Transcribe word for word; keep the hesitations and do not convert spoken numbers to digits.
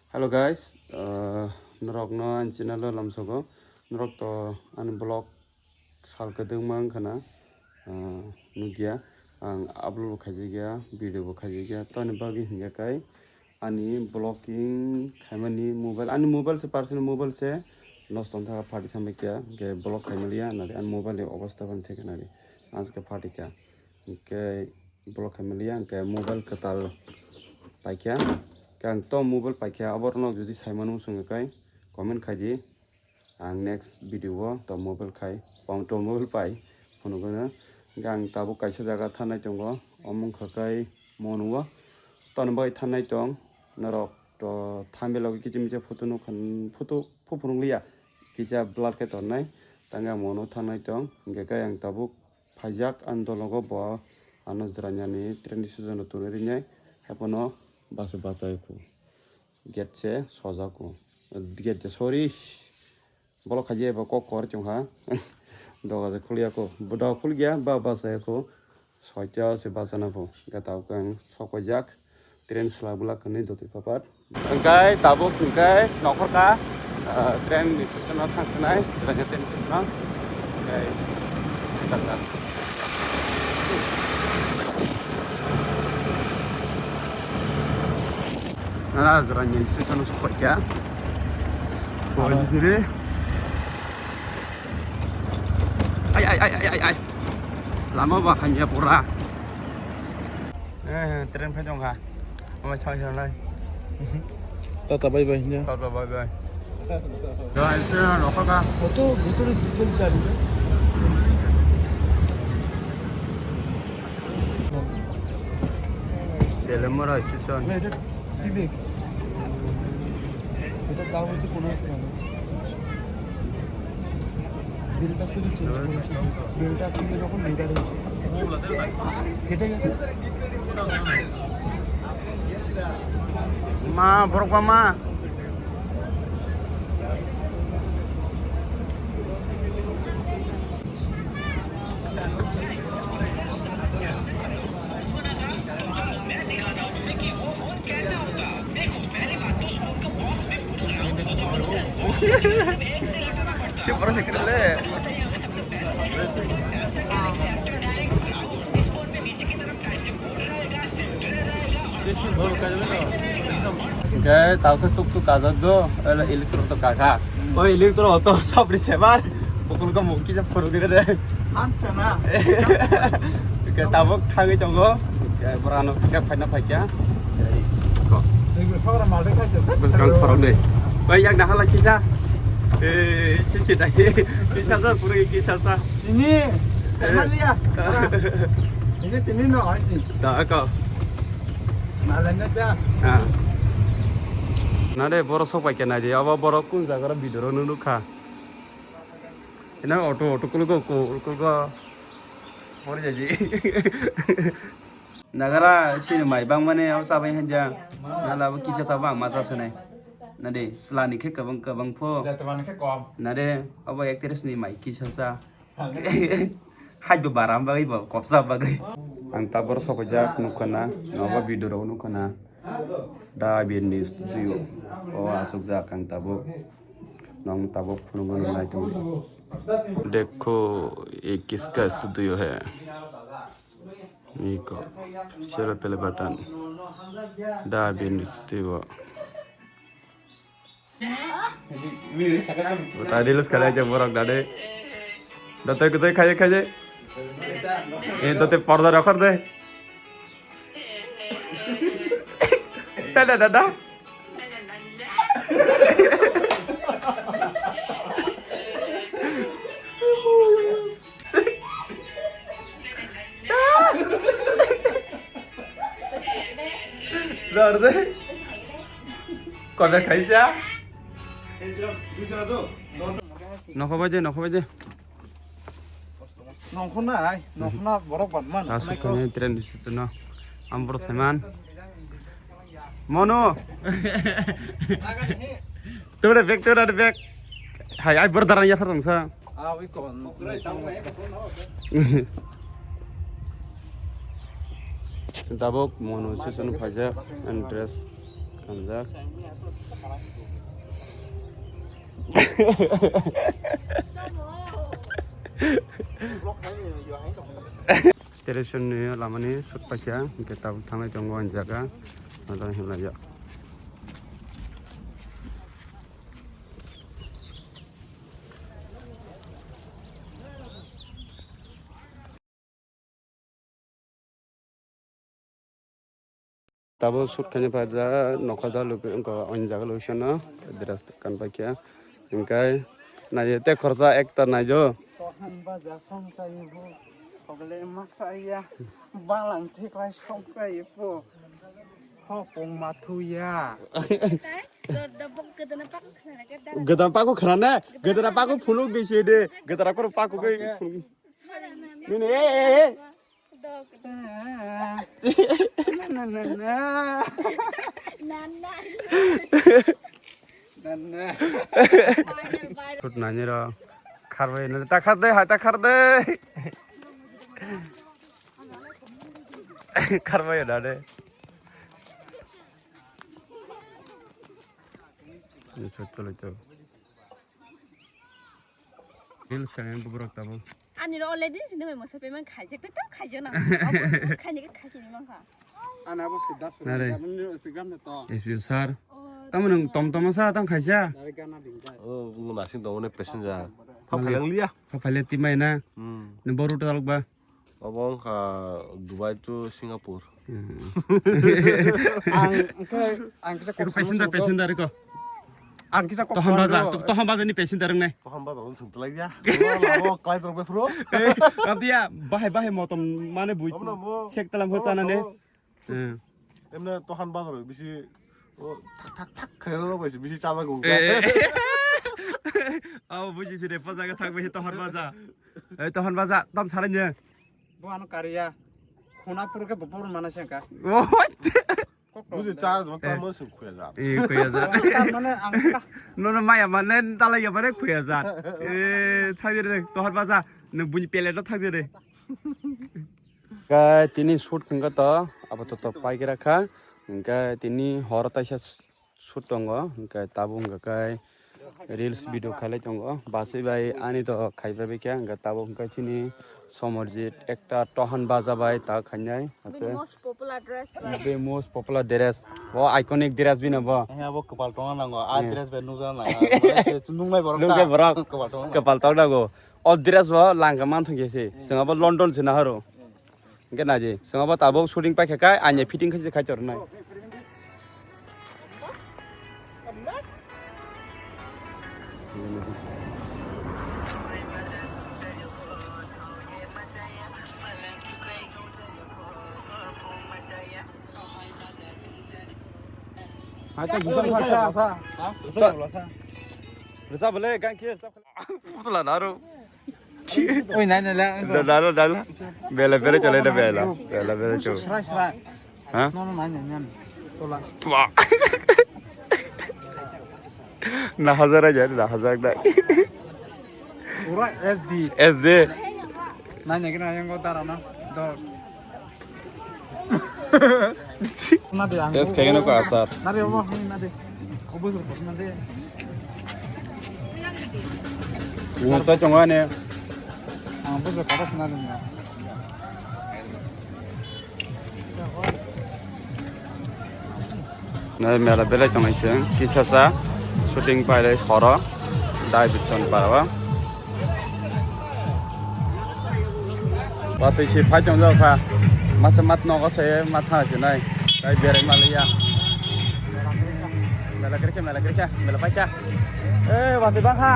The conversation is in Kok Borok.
Hello guys, uh, norokno ani channel o lamsogo. Norok to ani vlog sal kwdwngma wngkha na, uh, nukya. Ang upload bo khaijakya, video bo khaijakya. Toni bagwi hinkhe kai ani vlogging khaimani mobile, ani mobile se personal mobile se nosto wngkha, pharti thangbaikha, hinkhe vlog khaimaliya nari ani mobile ni obostha phano thikhe nari. Ang se pharti kha. Hinkhe vlog khaimaliya, hinkhe mobile kwtal paikha. Hinkhe ang to mobile paikha, abo rok jodi saimano muchung khe comment khaidi. Ang next video o to mobile khai, ang to mobile pai phunukgwno. Hinkhe ang tabuk kaisa jaga thangnai tongo, omo wngkha khe Monu o. Toni bagwi thangnai tong, norok to thumbnail o kichim kichim photo nukha, photo phu phunukliya, kisa blur khe tongnai. Tangwi ang Monu thangnai tong, hinkhe khe ang tabuk phaijak ani dologo, bo ano jwrainani train station o tonwi rinai, haiphano bus o bachai kho. Gate se sojak kho. Gate se, sorry. Bolok khaidi eba kok kor chwngkha. Doga se khuliya kho. Bo doga khuliya, ba bachai kho. Soita se bachana kho. Gata khe ang sok paijak. Train sla bwlak hwnwi dotwi papat. Hwnkhe tabuk hwnkhe nokhorkha, ah, train ni station o thangsinai, train ni station o. Hwnkhe, nana jora ni station o sokphaikha. Boi siri. Ai, ai, ai, ai, ai, ai. Lama ba hamya pura. Eh, train phai tongkha. Omo chai chai nai. Tata bye bye hinja. Tata bye bye. Guys, eh, nokha ka. Hoto bhitore detail chai. Telemara station. Tibex. এটার দাম হচ্ছে পনেরোশো টাকা। বিলটা শুধু চেঞ্জ করেছি। বিলটা actually যখন লেদার হচ্ছে, ফেটে গেছে। Ma, borok ba ma. Siapa sih keren le? Hingke tao khe tuk tuk kajak do, ele electro to kakha. O electro to sabri sebar, pukul ko mukti sa phuru dire de. Hingke tabuk thangwi tongo, hingke borano hingke phaina phaikya. Bwskang khorok de. Bai yak nahala kisa. Eh, sisi dai. Kisa sa pura kisa sa. Ini, Emmalia. Ini tini no aji. Da ka. Nalanya da. Ha. Nade borok sok pai kena di. Abo borok kun jaga ro video ro nukha. Ina auto auto kulgo kulgo. Bor jaji. Nagara chini mai bang mane o chabai hanja. Nala bo kisa chaba ang ma cha sanai. Nade slani khe kabang kabang pho. Jatamani khe kom. Nade abo actress ni mai kisa cha. Hai bo baram bagwi bo kopsa bagwi. Ang tabor sokojak nukhana, nobo video rok nukhana. Da bini studio. O asuk jak ang tabuk. Nong tabuk phunukgo nai tongo. Dekho, ye kiska studio hai. Iko, sero pele button. Da bini studio. Tadi lu sekali aja borok dade. Date kutai khaye khaye. Eh, date porda rakhar de. Dada, dada. Lorde. Kobe khaisa. Nokho bai de, nokho bai de. Nongkhornai, nongkhorna borok ban man. Asuk kene train di situ no. Am borok saiman. Mono. Tore bek, tore bek. Hai, ai borok darang yathar tongsa. Ah, wi kon. Tabok mono session phaijak and dress. Hamjak. Station ni lamani shoot paikha, hwnkhe tabuk thanglai tongo ani jaga, ado hinlai jak. Tabuk shoot khaina paijak, nokha jak location, wngkha o jaga location no dress kan paikha, hwnkhe naiyo tei khoroksa ekta naiyo. Tohan baja song chai bo, koble ma chaya, balang theklai song chai bo, hopong ma thuya. Godam paku khana, godam paku phunuk di se de, godam paku paku ke phunuk. Nini, eh, eh, eh. Na, na, na, na. Na, na. Na, na. Kut nani ro. Kharbai nani ta khar de, hai ta khar de. Kharbai nani. Ni chot cholo cholo. Reels khaina bubrok tabuk. Ani ro already sini bai masa payment khaijak, tei tam khaijak na. Abo khaini khe khaisini mankha. Ana abo sida. Nare. Instagram na to. S B sir. Oh, tamo nwng tom tom sa tang khaisa. Nare gana ding dai. Oh, ngu nasing dong ne passenger. Phak phalang liya. Phak phalang timai na. Hmm. Ni boru talok ba. Obo wngkha Dubai to Singapore. Hmm. Ang, ang kisa kok passenger, passenger ko. Ang kisa kok tohan baja, to-, tohan baja ni passenger wngnai. Tohan baja wng sung tlai ya. Labo klai torok be phuru. Eh, abdiya, bahai, bahai motom mane bui. Obo no bo. Sek talam ho sana ne. Obo. Hmm. Emne tohan bazar bisi, o, thak, thak, thak khairok bai bisi chajago. Eh, eh. Abo bujisi de, pajaga thak bai tohan baja. Eh, tohan baja, tam sarai ne. Bo ano kariya. Khuna puru ke bopor mana sengka. Oh. Buji cha, mo tamo sung khuya ja. Eh, khuya ja. Mane ang ka. Nono maya mane, talai ya mane khuya ja. Eh, thak jere, tohan baja. Nwng buni pele do thak jere. Hingke tini shoot hingke to apatot paikera kha, hingke tini horo taisa shoot tongo, hingke tabuk hingke kai reels video khailai tongo, basui bai ani to khaibai khe, hingke tabuk hingke chini Somarjit ekta tohan baja bai ta khainai, bini most popular dress bai. Bini most popular dress, o iconic dress bini bo. He abo kwpal tongna nango, a dress bai nukjana nango, nukjai borok. Nukjai ta. Borok. Kwpal tongna nango. Kwpal tongna nango. O dress bo langka man thangya se. Chwng abo London se nahoro. Hwnkhe naidi, chwng abo tabuk shooting paikha kai, ani fitting khaise khai chornai. Rwchap bole, gan khe. Putla naro. Oi, nai, nai, le, ang Da, dalo, dalo. Bela, bela, chale, da, bela. Bela, bela, chale. Srai, srai. Ha? No, no, nai, nai, nai. Tola. Pua. Na hajar aja, na hajar dai. Pura S D. S D. Nai, nai, kena yang kau darah, na. Dor. Test khaigeno ko asar. Nari obo, nari. Obo sur, nari. Wngsa chongo ani. Ang bo kata nari. Nai mela belai tongnai se, kisa sa shooting pailai soro, dai bison para. Watwi se phai chongjak kha. Masa mat nogo se mat thang se nai. Tai berai maliya. Mela krekhe, mela krekhe, mela paisa. Eh, watwi bang kha.